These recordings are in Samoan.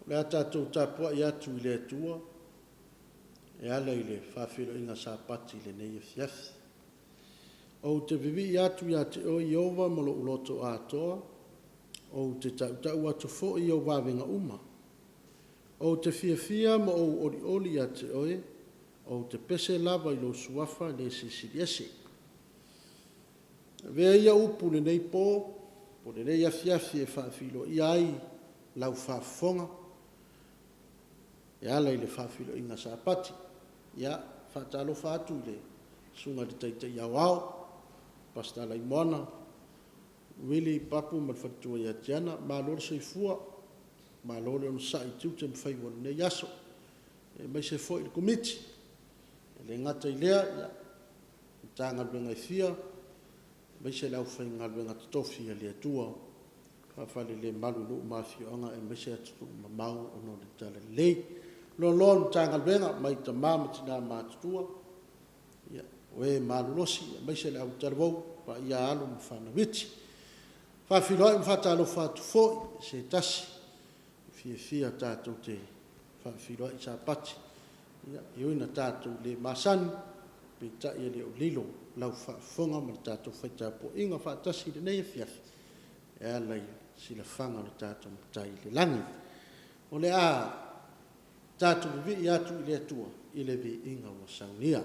O le a tatou tapuai atu i le Atua e ala i le faafeiloaiga Sapati i lenei afiafi. Ou te vivii atu ia te oe Ieova ma lou loto atoa, ou te tautau atu foi i au vavega uma. Ou te fiafia ma ou olioli ia te oe, ou te pese lava i lou Suafa le Silisili Ese. Avea ia upu i lenei po po o lenei afiafi e faafeiloaia ai lau faafofoga e ala i le faafeiloaiga Sapati. E faatalofa atu i le Susuga i le Taitai Aoao Pastor Alaimoana Uili Papu ma le faletua ia Tiana, malo le soifua, malo le onosai i tiute ma faiva o lenei aso, aemaise foi le Komiti. E le gata i lea o Matagaluega e fia, aemaise le aufaigaluega totofi a le Atua faafalelemalu i nuu ma afioaga aemaise atunuu mamao ona o le talalelei. Le loaloa o le Matagaluega mai tama ma tina matutua, o e malolosi aemaise le autalavou, paia o alo ma fanau iti. E faafeiloai ma faatalofa atu foi i se tasi e fiafia tatou te faafeiloai Sapati. E ui ina tatou le masani, peitai e le o lilo lau faafofoga ma le tatou fai tapuaiga faatasi i lenei afiafi e ala i silafaga a lo tatou Matai i le lagi. O le a tatou vivii atu i le Atua i le viiga ua saunia.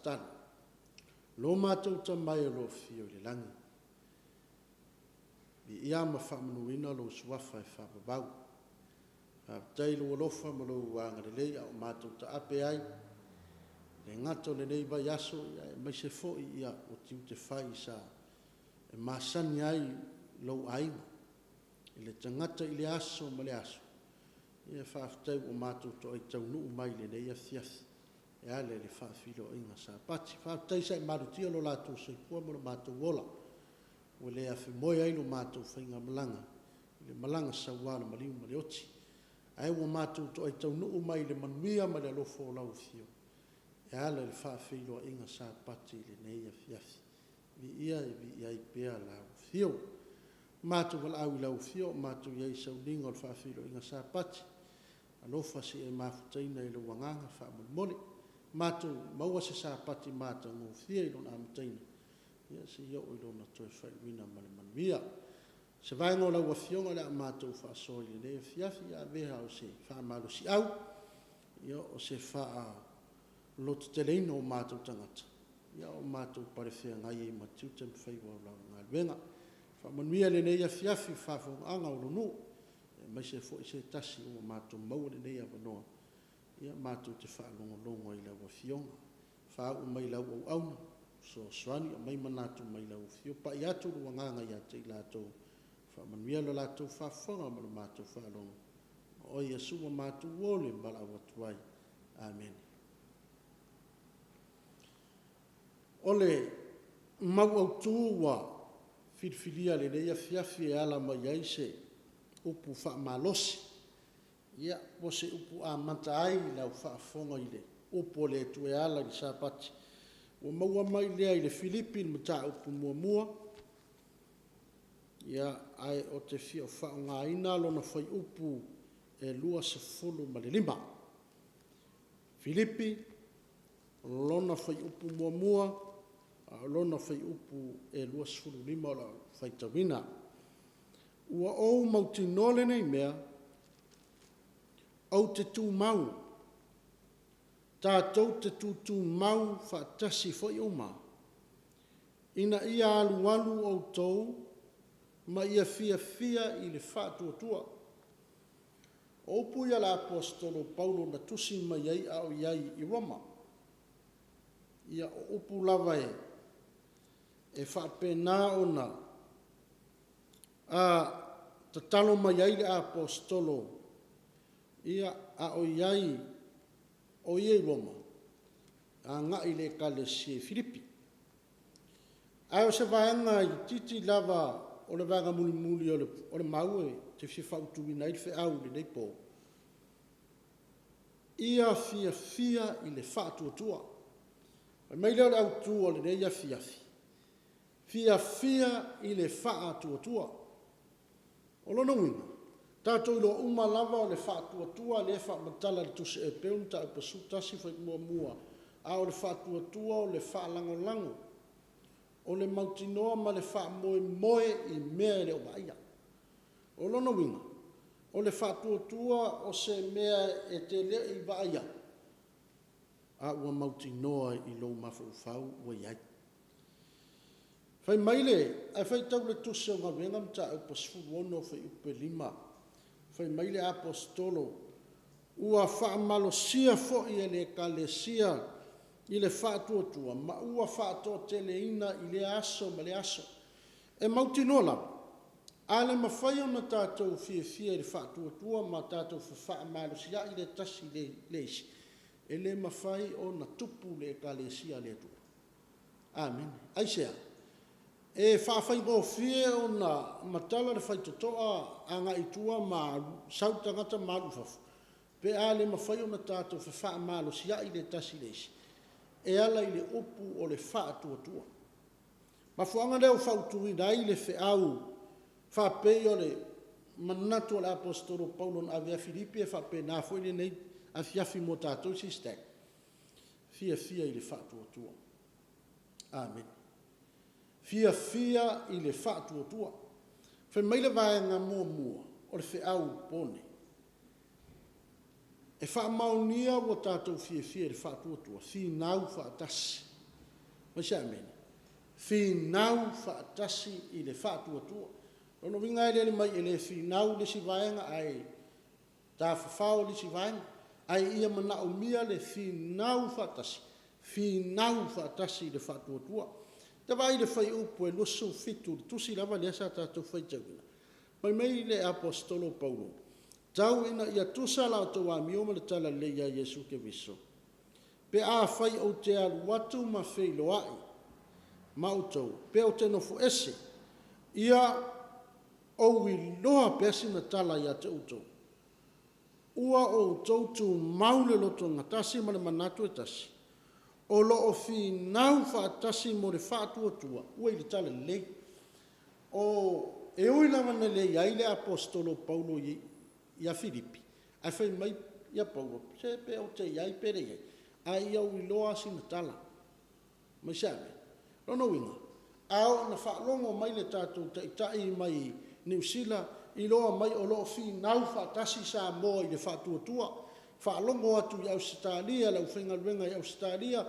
tatalo. Lo matou Tama e o lo o afio i le lagi, viia ma faamanuina lou Suafa e faavavau. Faafetai i lou alofa ma lou agalelei a o matou taape ai, e le gata o lenei vaiaso, aemaise foi o tiute fai sa e masani ai lou aiga, i le tagata i lea aso ma lea aso. Ia faafetai ua matou toai taunuu mai i lenei afiafi e ala i le faafeiloaiga Sapati. Faafetai sa e malutia lo latou soifua ma lo matou ola, ua le afemoe ai lo matou faigamalaga i le malaga saua i le maliu ma le oti, ae ua matou toai taunuu mai i le manuia ma le alofa o lau Afio e ala i le faafeiloaiga Sapati i lenei afiafi. Viia e viia ai pea lau Afio. Matou valaau i lau Afio a o matou i ai i sauniga o le faafeiloaiga Sapati, alofa se i e mafutaina i lou Agaga faamolemole. Matou maua se Sapati matagofie i lona amataina seia oo i lona toe faaiuina ma le manuia. O se vaega o lau Afioga o le a matou faasoa i lenei afiafi, ia avea o se faamalosiau, o se faalototeleina o matou tagata a o matou palefeagai ai ma tiute ma faiva o lau galuega. Faamanuia i lenei afiafi i le faafofogaaga a lou nuu, aemaise foi se tasi ua matou maua lenei avanoa matou te faalogologo ai i lau Afioga. Faauu mai i lau auauna, fesoasoani, aumai manatu mai lau Afioga, pai atu lou Agaga ia te i latou, faamanuia le latou faafofoga ma le matou faalogo. O oe Iesu ua matou o ma valaau atu ai. Amene. O le mau autu ua filifilia i lenei afiafi e ala mai ai se upu faamalosi, ia, po o se upu e amata ai lau faafofoga i le upu a le Atua e ala i le Sapati, ua maua mai lea i le Filipi mataupu 1, ae ou te fia faaaogaina lona fuaiupu 25. Filipi lona fuaiupu 1 a o lona fuaiupu e 25 o le a ou faitauina. Ua ou mautinoa lenei mea, ou te tumau, tatou te tutumau faatasi foi uma, ina ia alualu outou ma ia fiafia i le faatuatua. O upu ia a le Aposetolo o Paulo na tusi mai ai a o i ai i Roma. Ia, o upu lava e faapena ona tatalo mai ai le Aposetolo a o i ai o ia i Roma agai i le Ekalesia i Filipi. Ae o se vaega itiiti lava o le vaega mulimuli o le mau ou te fia fautuina ai le feau i lenei po, ia fiafia i le faatuatua. Fai mai lea o le autu o lenei afiafi, fiafia i le faatuatua. O lona uiga, tatou te iloa uma lava o le faatuatua lea e faamatala i le Tusi a Eperu mataupu 11 fuaiupu 1, a o le faatuatua o le faalagolago, o le mautinoa ma le faamoemoe i mea e le o vaaia. O lona uiga, o le faatuatua o se mea e te le i vaaia, a ua mautinoa i lou mafaufau ua i ai. Fai mai le… ae faitau le Tusi o Galuega mataupu 16 fuaiupu 5, fai mai le Aposetolo, “Ua faamalosia foi e le Ekalesia i le faatuatua, ma ua faatoateleina i lea aso ma lea aso.” E mautinoa lava, a le mafai ona tatou fiafia i le faatuatua ma tatou fefaamalosiai le tasi i le isi, e le mafai ona tupu le Ekalesia a le Atua. Amene. Aisea? E faafaigofie ona matala le faitotoa agai i tua ma sau le tagata ma alu i fafo, pe a le mafai ona tatou fefaamalosiai le tasi i le isi e ala i le upu o le faatuatua. O le mafuaaga lea ua fautuaina ai le feau faapei o le manatu o le Aposetolo o Paulo na ave ia Filipi e faapena foi lenei afiafi mo tatou sistac, fiafia i le faatuatua. Amene. Fiafia i le faatuatua. Fai mai le vaega muamua o le feau i le po lenei, e faamaonia ua tatou fiafia i le faatuatua, finau faatasi. Fai se amene. Finau faatasi i le faatuatua. O lona uiga e le mai e le finau le isi vaega ae tafafao le isi vaega, ae ia manaomia le finau faatasi, finau faatasi i le faatuatua. Ua ta vaai i le fuaiupu 27 i le tusi lava lea sa tatou faitauina, fai mai le Aposetolo o Paulo, tau ina ia tusa la outou amio ma le talalelei ia Iesu Keriso, pe afai ou te alu atu ma feiloai ma outou, pe ou te nofo ese, ia ou iloa pea sina tala ia te outou, ua outou tumau le lotogatasi ma le manatu e tasi, o lo o finau faatasi mo le faatuatua ua i le talalelei. E ui lava ina leai le Aposetolo o Paulo ia Filipi, ae fai mai ia Paulo, se pe ou te i ai pe leai, ae ia ou iloa lava sina tala. Fai mai se amene. O lona uiga, a oo ina faalogo mai le tatou Taitai mai Niu Sila, iloa mai o lo o finau faatasi Samoa i le faatuatua, faalogo atu i Ausetalia le aufaigaluega i Ausetalia,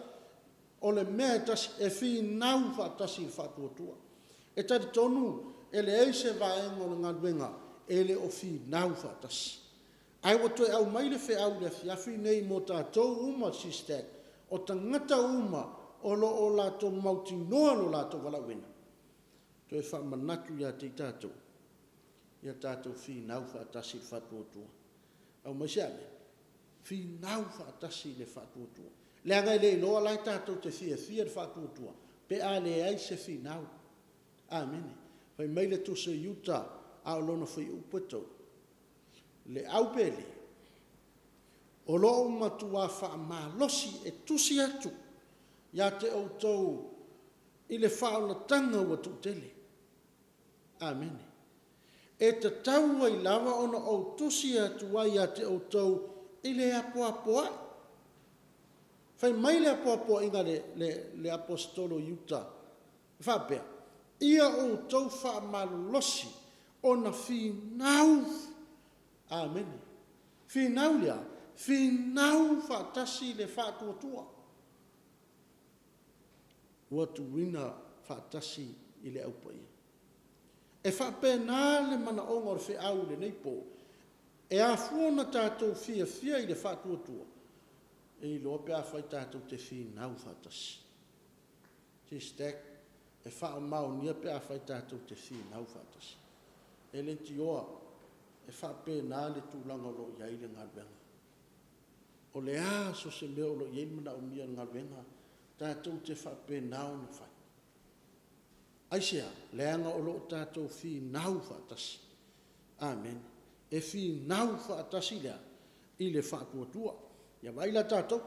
o le mea e tasi, e finau faatasi i le faatuatua. E talitonu e leai se vaega o le galuega e le o finau faatasi. Ae ua toe aumai le feau i le afiafi lenei mo tatou uma o le SISTAC, o tagata uma o lo o latou mautinoa lo latou valaauina, toe faamanatu ia te i tatou, ia tatou finau faatasi i le faatuatua. Aumai se amene. Finau faatasi i le faatuatua. Leaga e le iloa la e tatou te fiafia i le faatuatua pe a leai se finau. Amene. Fai mai le tusi a Iuta a o lona fuaiupu e 3, le au pele, o lou matua faamalosi e tusi atu ia te outou i le faaolataga ua toatele. Amene. E tatau ai lava ona ou tusi atu ai ia te outou i le apoapoai. Fai mai le apoapoaiga a le Aposetolo o Iuta e faapea, ia outou faamalolosi ona finau, amene, finau le a? Finau faatasi le faatuatua ua tuuina faatasi i le Au Paia. E faapena le manaoga o le feau i lenei po, e afua ona tatou fiafia i le faatuatua, e iloa pe afai tatou te finau faatasi. SISTAC, e faamaonia pe afai tatou te finau faatasi. E leitioa, e faapena le tulaga o lo o i ai le galuega. O le a so o se mea o lo o i ai le manaomia o le galuega, tatou te faapena ona fai. Aisea? Leaga o lo o tatou finau faatasi. Amene. E finau faatasi le a? I le faatuatua. Ia vaai la tatou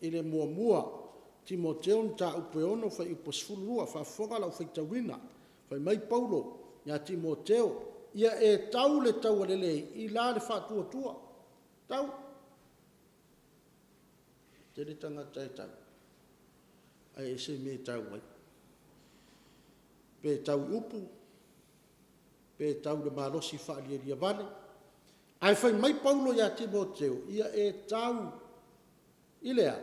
i le muamua Timoteo mataupu e 6 fuaiupu e 12, faafofoga lau faitauina. Fai mai Paulo ia Timoteo, ia e tau le taua lelei i la le faatuatua. Tau. E tele tagata e tau, ae ese mea e tau ai. Pe tau i upu, pe tau i le malosi faalialia vale. Ae fai mai Paulo ia Timoteo, ia e tau i le a?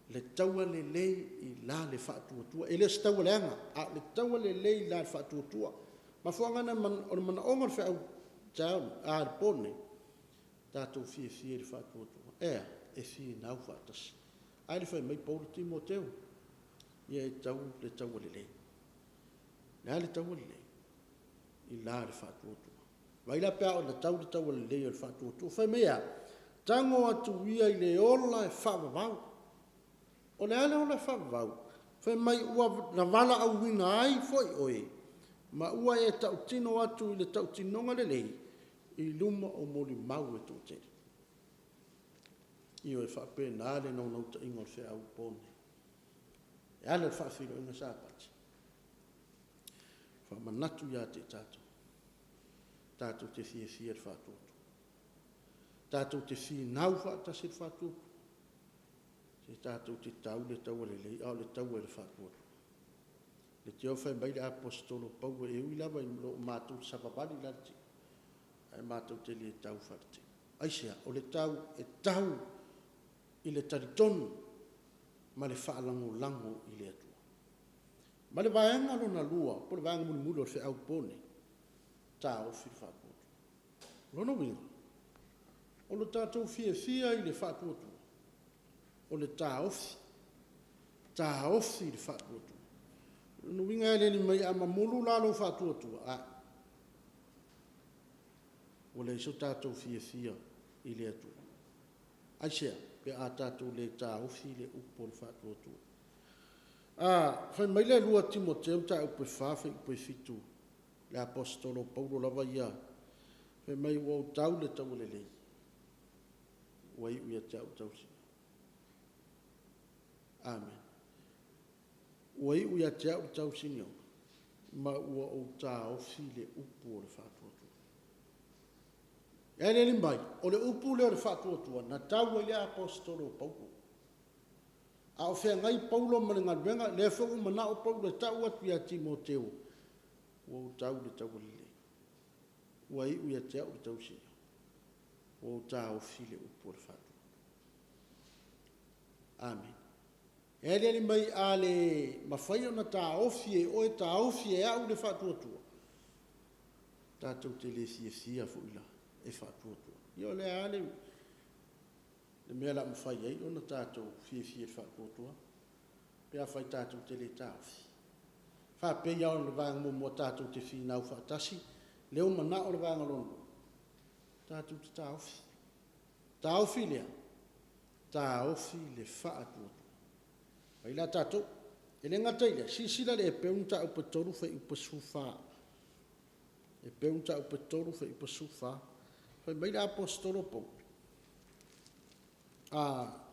Le taua lelei i la le faatuatua. E le o se taua leaga, a o le taua lelei i la le faatuatua. O le mafuaaga lena o le manaoga o le feau i le po lenei, tatou fiafia i le faatuatua. E a? E finau faatasi. A lea e fai mai Paulo, Timoteo, ia e tau le taua lelei. O le a le taua lelei? I la le faatuatua. Vaai la pe a oo ina tau le taua lelei o le faatuatua. Fai mai e a? Tago atu ia i le ola e faavavau. O le a le ola e faavavau? Fai mai ua na valaauina ai foi oe, ma ua e tautino atu i le tautinoga lelei i luma o molimau e toatele. Ioe, e faapena le naunautaiga o le feau i le po lenei. E ala i le faafeiloaiga Sapati, faamanatu ia te i tatou, tatou te fiafia i le faatuatua. Tatou te finau faatasi i le faatuatua. Se tatou te tau le taua lelei, a o le taua i le faatuatua. Leitioa fai mai le Aposetolo o Paulo, e ui lava ina matou te savavali la i le tino, ae matou te le tau faaletino. Aisea? O le tau, e tau i le talitonu. ma le faalagolago i le Atua. Ma le vaega lona lua, po o le vaega mulimuli o le feau i le po lenei, taofi le faatuatua. O lona uiga, o lo tatou fiafia i le faatuatua, o le taofi, taofi le faatuatua. O lona uiga e aliali mai a mamulu la lou faatuatua, ae, ua leai so tatou fiafia i le Atua. Aisea? Pe a tatou le taofi le upu o le faatuatua. Fai mai le 2 Timoteo mataupu e 4 fuaiupu e 7, le Aposetolo o Paulo lava ia, fai mai ua ou tau le taua lelei, ua iu ia te au le tausiga. Amene. Ua iu ia te au le tausiga, ma ua ou taofi le upu o le faatuatua. E aliali mai, o le upu lea o le faatuatua, na tau ai le Aposetolo o Paulo. A o feagai Paulo ma le galuega, lea foi ua manao Paulo e tau atu ia Timoteo, ua ou tau le taua lelei, ua iu ia te au le tausiga, ua ou taofi le upu o le faatuatua. Amene. E aliali mai a le mafai ona taofi e oe, taofi e au le faatuatua, tatou te le fiafia foi la e faatuatua. Ia o le a le mea o le a mafai ai ona tatou fiafia e faatuatua pe afai tatou te le taofi? E faapei lava o le vaega muamua tatou te finau faatasi, lea ua manao le vaega lona lua tatou te taofi. Taofi lea, taofi le faatuatua. O ai la tatou? E le gata i lea, silasila i le Hepeu Mataupu 3 fuaiupu 14. Hepeu Mataupu 3 fuaiupu 14. Fai mai le Aposetolo o Paulo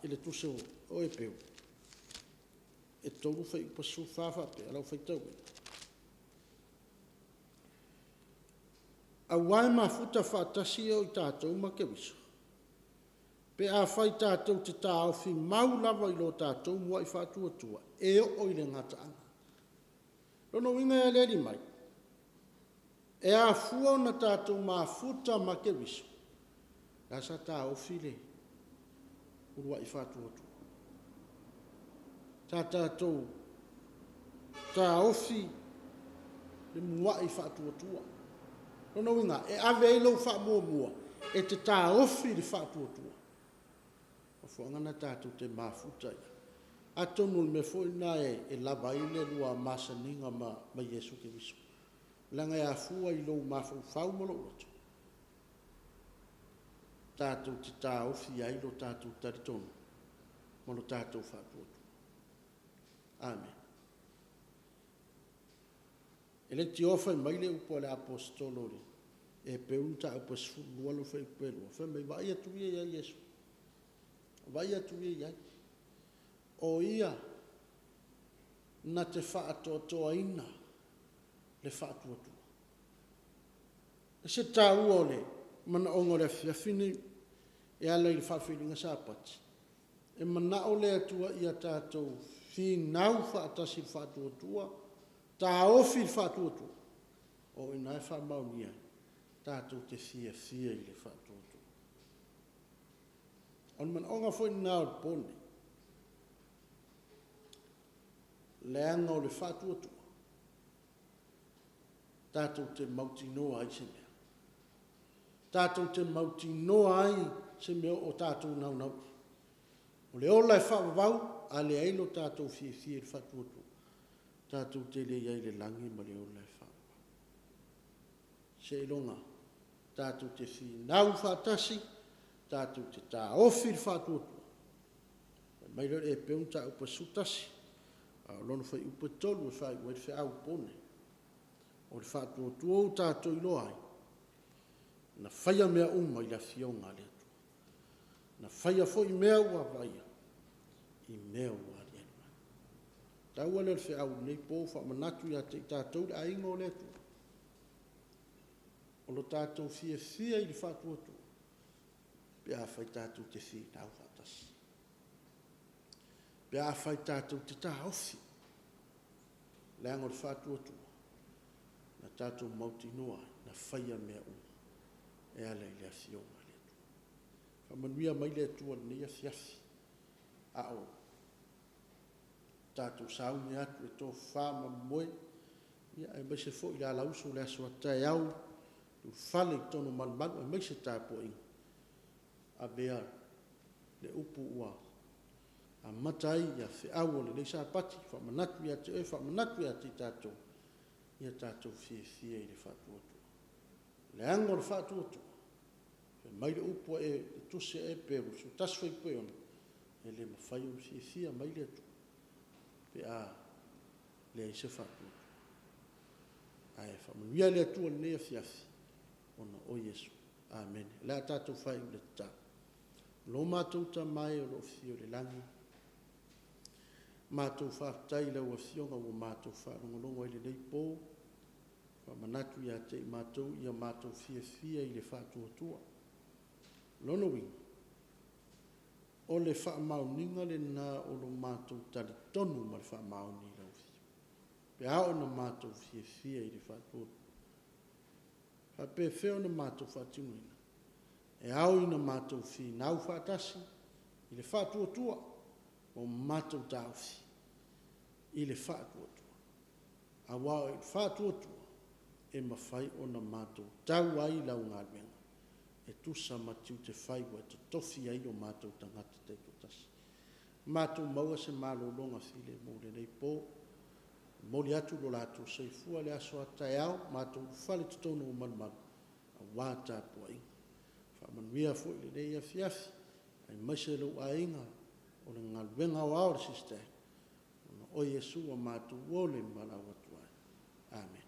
i le tusi o Hepeu e 3 fuaiupu 14 e faapea, o lau faitauina, Aua e mafuta faatasi o tatou ma Keriso, pe afai tatou te taofi mau lava i lo tatou muai faatuatua e oo i le gataaga. O lona uiga e aliali mai, e afua ona tatou mafuta ma Keriso, la sa taofi le uluai faatuatua. Sa tatou taofi le muai faatuatua. O lona uiga, e ave ai lau faamuamua e te taofi le faatuatua. O le mafuaaga lena tatou te mafuta ai. Atonu o le mea foi lena e lava ai le lua masaniga ma Iesu Keriso, leaga e afua i lou mafaufau ma lou loto, tatou te taofi ai lo tatou talitonuga ma lo tatou faatuatua. Amene. E leitioa fai mai le upu a le Aposetolo i le Hepeu mataupu e 12 lona fuaiupu e 2, fai mai, vaai atu ia ia Iesu, vaai atu ia i ai, o Ia na te faatoatoaina le faatuatua. E ese le taua o le manaoga o le afiafi lenei e ala i le faafeiloaiga Sapati. E manao le Atua ia tatou finau faatasi i le faatuatua, taofi le faatuatua, o i ina e faamaonia ai tatou te fiafia i le faatuatua. O le manaoga foi lena o le po lenei, leaga o le faatuatua tatou te mautinoa ai se mea. Tatou te mautinoa ai se mea o tatou naunau i ai. O le ola e faavavau, a leai lo tatou fiafia i le faatuatua, tatou te le i ai i le lagi ma le ola e faavavau. Seiloga tatou te finau faatasi, tatou te taofi le faatuatua. Fai mai lea o le Hepeu Mataupu 11, a o lona fuaiupu e 3 e faaiu ai le feau i le po lenei. O le faatuatua ua tatou iloa ai, na faia mea uma i le Afioga a le Atua. Na faia foi mea ua vaaia i mea ua aliali mai. Taua lea o le feau i lenei po, faamanatu ia te i tatou le aiga o le Atua, o lo tatou fiafia i le faatuatua, pe afai tatou te finau faatasi. Pe afai tatou te taofi, leaga o le faatuatua, na tatou mautinoa ai, na faia mea uma e ala i le Afioga a le Atua. Faamanuia mai le Atua i lenei afiafi, a o. Tatou sauni atu i le tofa ma momoe, ia aemaise foi le alausu i le aso a taeao, ulufale i totonu o malumalu aemaise tapuaiga, avea le upu ua amata ai feau o lenei Sapati, faamanatu ia te oe, faamanatu ia te i tatou, ia tatou fiafia i le faatuatua. Leaga o le faatuatua, fai mai le upu a le Tusi a Eperu 11 fuaiupu e 6, e le mafai ona fiafia mai le Atua pe a leai se faatuatua. Ae faamanuia le Atua i lenei afiafi ona o Iesu. Amene. O le a tatou faaiu i le tatalo. Lo matou Tama e o lo o afio i le lagi, matou faafetai i lau Afioga ua matou faalogologo ai i lenei po, faamanatu ia te i matou ia matou fiafia i le faatuatua. O lona uiga, o le faamaoniga lena o lo matou talitonu ma le faamaoni i lau Afioga, pe a ona matou fiafia i le faatuatua. E faapefea ona matou faatinoina? E ao ina matou finau faatasi i le faatuatua ma matou taofi i le faatuatua, aua o le faatuatua e mafai ona matou tau ai i lau galuega e tusa ma tiute fai ua e totofi ai o matou tagata taitoatasi. Matou maua se malologa filemu i lenei po. E momoli atu lo latou soifua i le aso a taeao, matou ulufale i totonu o malumalu aua tapuaiga. Faamanuia foi i lenei afiafi aemaise lou aiga, o le galuega aoao a le SYSTAC, ona o Iesu ua matou ola ma valaau atu ai. Amene.